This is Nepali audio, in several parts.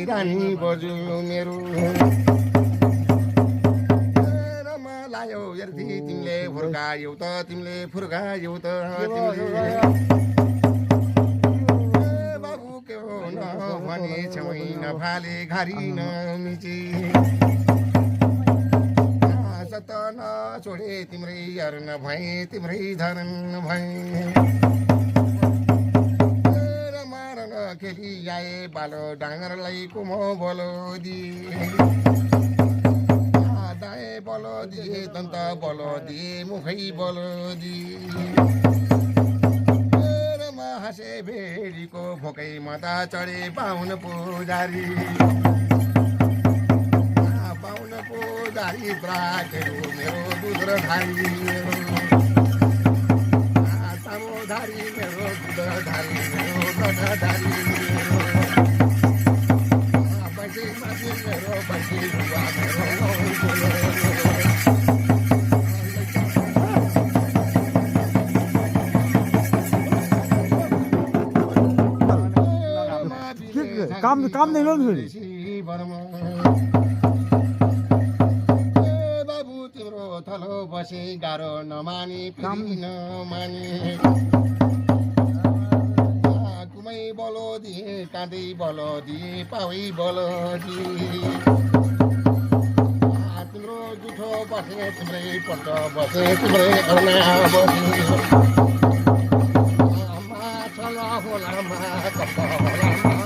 रानी बजु मेरो लायो यर्ती तिमीले फुर्कायौ त तिमीले फुर्कायौ त तिमीले बाबु के हो न भने छेउै नफाले घारी न मिची सतन छोडे तिम्रै यार नभए तिम्रै धरन भए रमारन खेली आए बालो डाँगरलाई कुमो बोलो दिए दाए बोलो दिए दन्त बोलो दिए मुखै बोलो दिए रमा हाँसे भेडीको भोकै माता चढे पाउन पुजारी दारी ब्राकेरो मेरो दुध धारी सामो धारी मेरो दुध धारी मेरो दध धारी बसी माथि मेरो बसी बुवा मेरो काम नहीं लो थलो बसे गाह्रो नमानी फेरि नमानी कुमै बलो दिए काँदै बलो दिए पावै बलो दिए तिम्रो जुठो बसे तिम्रै पल्ट बसे तिम्रै अर्ना बसे माछल होलामा कप होलामा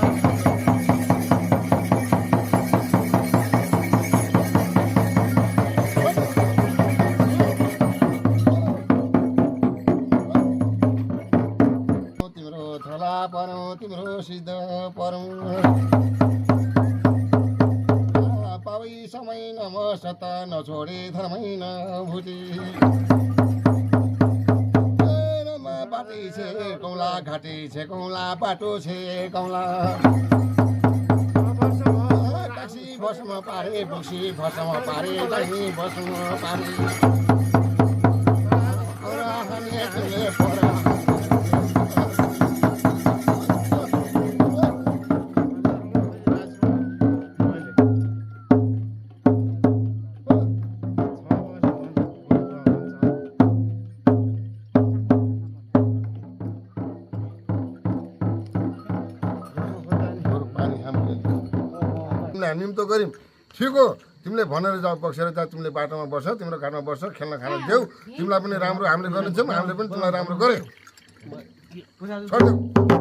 तिम्रो सिद्ध परौँ पावै समय नमसत नछोडे धर्मै नभुटी बाटै छे कौला घाटै छे कौला बाटो छे कौला काशी भस्म पारे बुसी भस्म पारे दही भस्म पारे निम्तो गरिम ठिक हो तिमीले भनेर जाऊ बक्सेर जा तिमीले बाटोमा बस्छ तिम्रो घरमा बस्छ खेल्न खान देऊ तिमीलाई पनि राम्रो हामीले गर्ने छौँ हामीले पनि तिमीलाई राम्रो गरे छोड्देऊ